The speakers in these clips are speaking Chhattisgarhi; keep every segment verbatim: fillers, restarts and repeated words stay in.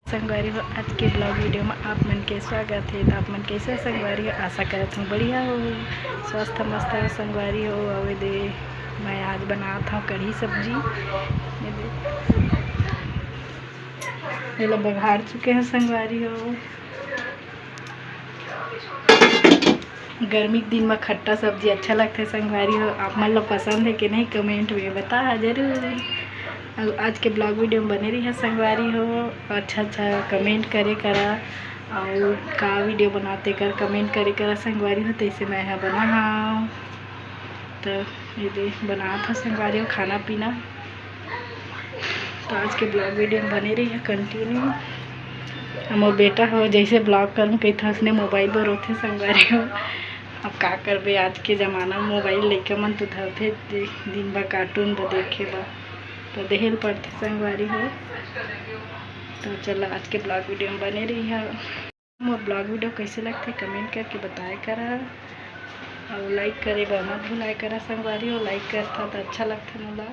संगवारी हो, आज के vlog video में आप मन के स्वागत हे। तो आप मन कैसे हो संगवारी हो? आशा करत हूँ बढ़िया हो, स्वस्थ मस्त हो संगवारी हो। अउ ए दे मैं आज बनात हूँ कढ़ी सब्जी। ए दे, एला बघार चुके हैं संगवारी हो। गर्मी के दिन में खट्टा सब्जी अच्छा लगथे संगवारी हो। आप मन ला पसंद हे कि नहीं, comment में बता जरूर। अउ आज के vlog video में बने रहिहा संगवारी हो, अच्छा अच्छा comment करे करा, अउ का video बनाते कर comment करे करा संगवारी हो, तैसे मैं हा बना हूँ। तो ये दे बनात हा संगवारी हो खाना पीना। तो आज के vlog video में बने रहिहा continue। अब मोर बेटा हो जैसे vlog करूँ कहिथे, उसने mobile बर रोथे संगवारी हो। अब का करबे, आज के जमाना में mobile लइका मन तो धरथे दि-, दिन भर cartoon बर देखे बर, तो देहे ल पड़थे संगवारी हो। तो चलो आज के vlog video में बने रहिहा। मोर vlog video कैसे लगथे comment करके बताए करा, अउ like करे बर मत भुलाए करा संगवारी हो। Like करथा त अच्छा लगथे मोला।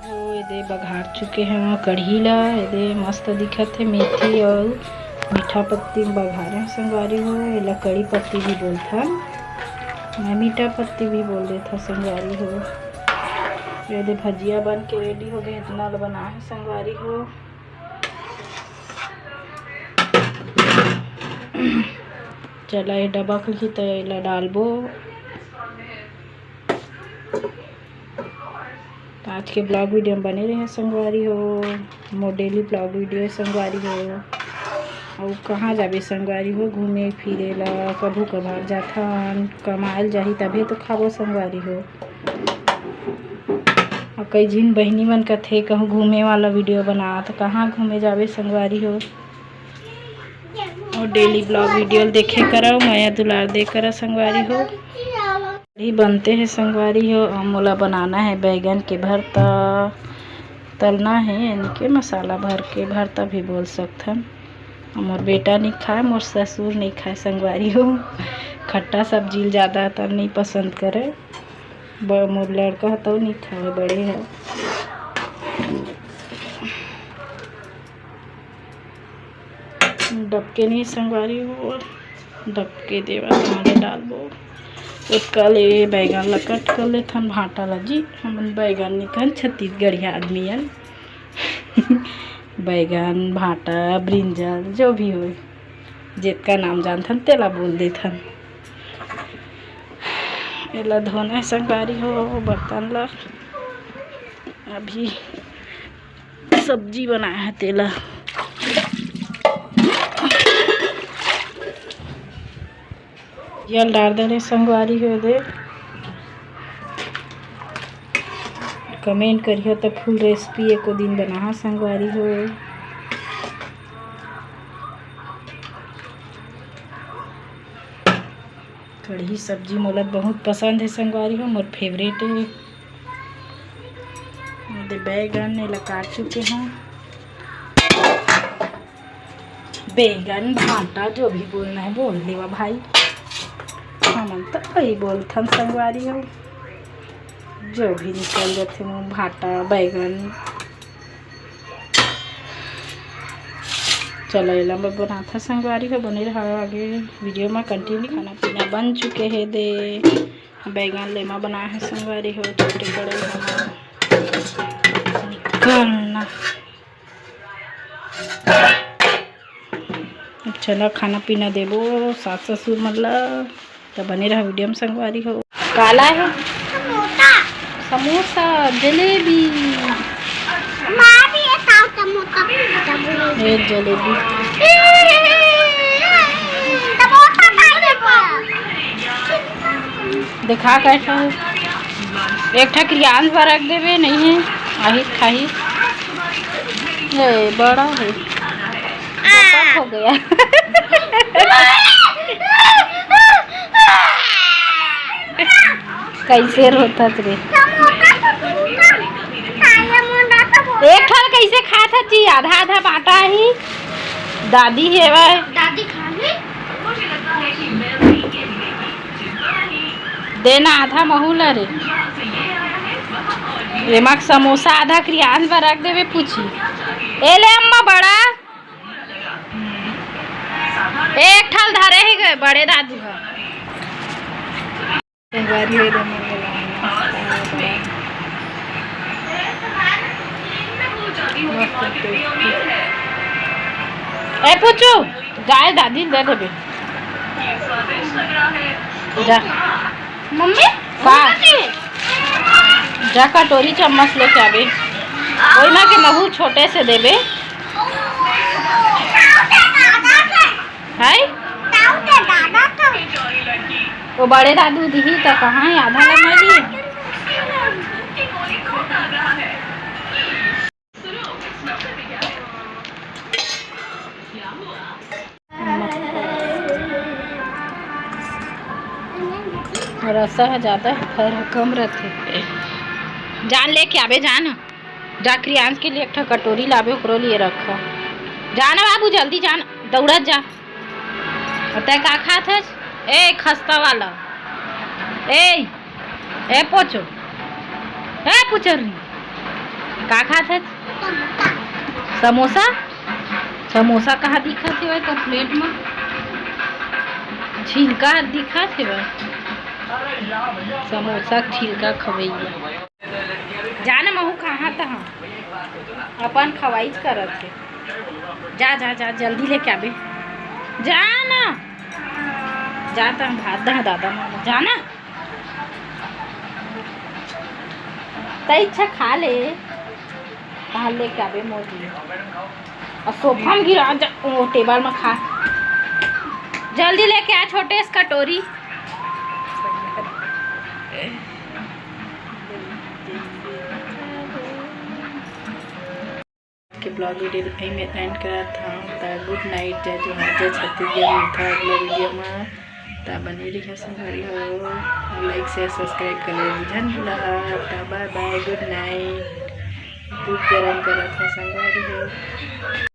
ओ, एदे बघार चुके हवं कढ़ी ला। एदे मस्त दिखत हे, मेथी अउ मीठा पत्ती म बघारे हवं संगवारी हो। एला कड़ी पत्ती भी बोलथन, मैं मीठा पत्ती भी बोल देथव संगवारी हो। एदे भजिया बन के ready हो गे, इतना ल बना हे संगवारी हो। चला, ये डबक लिही त एला डालबो। त आज के vlog video में बने रहे संगवारी हो, मोर daily vlog video संगवारी हो। अउ कहाँ जाबे संगवारी हो घूमे फिरे ला, कभू कभार जाथन, कमाए ल जाही तभे तो खाबो संगवारी हो। अउ कई झिन बहिनी मन कथे कहूँ घूमे वाला video बना, त कहाँ घूमे जाबे संगवारी हो। अउ daily vlog video ल देखे करव, मया दुलार दे करा संगवारी हो। कढ़ी बनते हे संगवारी हो, अउ मोला बनाना हे बैगन के भरता, तलना हे, यानी के मसाला भर के भरता भी बोल सकथन। अउ मोर बेटा नइ खाए, मोर ससुर नइ खाए संगवारी हो, खट्टा सब्जी ल ज़्यादातर नइ पसंद करे। ब-, मोर लड़का ह तो नइ खाए, बड़े ह। डबके नहीं संगवारी हो, डबके देवा, आगे डालबो। ओतका ले बैगन ला cut कर लेथन, भांटा ला जी, हमन बैगन नहीं कहन, छत्तीसगढ़िया आदमी अन। बैगन, भांटा, ब्रिंजल, जो भी होय, जेतका नाम जानथन, तेला बोल देथन। एला धोना हे संगवारी हो, बर्तन ला। अभी सब्जी बनाए हे तेला। जल डार दे रहे संगवारी हो दे। Comment करिहो त full recipe एको दिन बनाहा संगवारी हो। कढ़ी सब्जी मोला बहुत पसंद हे संगवारी हो, मोर favourite हे। ओदे बैगन एला काट चुके हंव। बैगन, भांटा, जो भी बोलना हे बोल लेवा भाई, हमन तो वही बोलथन संगवारी हो। जो भी निकल जाथे मुंह, भांटा, बैगन। चलो, एला मैं बनाथव संगवारी हो, बने रहा आगे video में continue। खाना पीना बन चुके हे दे, बैगन लेमा बनाए हे संगवारी हो, छोटे कड़ाई में निकलना। अब चला खाना पीना देबो सास ससुर मन ला, त बने रहा video में संगवारी हो। काला हे? समोसा। समोसा, जलेबी। माँ भी ये साउथ समोसा। ये जलेबी। समोसा खाई देखो। देखा कैसा हे? एक ठा क्रियांश बर रख देबे, नहीं हे, आही खाही। ए, बड़ा हे। पोपट हो गया। कैसे रोथस रे? एक ठन कैसे खात हस जी? आधा आधा बांटा ही। दादी हे वह। दादी खा ले। देना आधा महू ला रे। एमा समोसा आधा क्रियांश बर रख देबे पूछी। ए ले अम्मा बड़ा। एक ठल धरे ही गए बड़े दादू ह। संगवारी हो रे मोर वाला। मस्त tasty। ए पूछू, गाय दादी दे देबे। जा। मम्मी, का? मम्मी। जा कटोरी चम्मच लेके आबे। ओई मा के महू छोटे से देबे। हाय? वो बड़े दादू दिही त कहाँ है? आधा लगा ली। रसा ह ज्यादा, फर ह कम रथे। जान लेके आबे, जान। जा क्रियांश के लिए एक ठो कटोरी लाबे, ओकरो लिए रखा। जाना बाबू, जल्दी जान, दौड़त जा। अउ तै का खात हस? ए खस्ता वाला, ए, ए पोचो, ए पुचर्री, का खात हस? समोसा। समोसा कहाँ दिखत हे भाई तोर प्लेट में? छिलका दिखत हे भाई। समोसा छिलका खवैया। जा ना महू कहाँ त हाँ, अपन खवाईच करत हे। जा, जा, जा, जल्दी लेके आबे। जा ना। जा त भात दह दादा मन, जा ना। तै इच्छा खा ले। कहाँ लेके आबे मोर लिए। अउ सोफा में गिरा जा, ओ टेबल में खा। जल्दी लेके आ छोटे से कटोरी। के vlog video एमे end करत हूँ। त good night, जय जोहार, जय छत्तीसगढ़। मिलता अगला video में। त बने रहिए संगवारी हो, like share subscribe करे झन भूला। त bye bye, good night। दूध गरम करत हूँ संगवारी हो।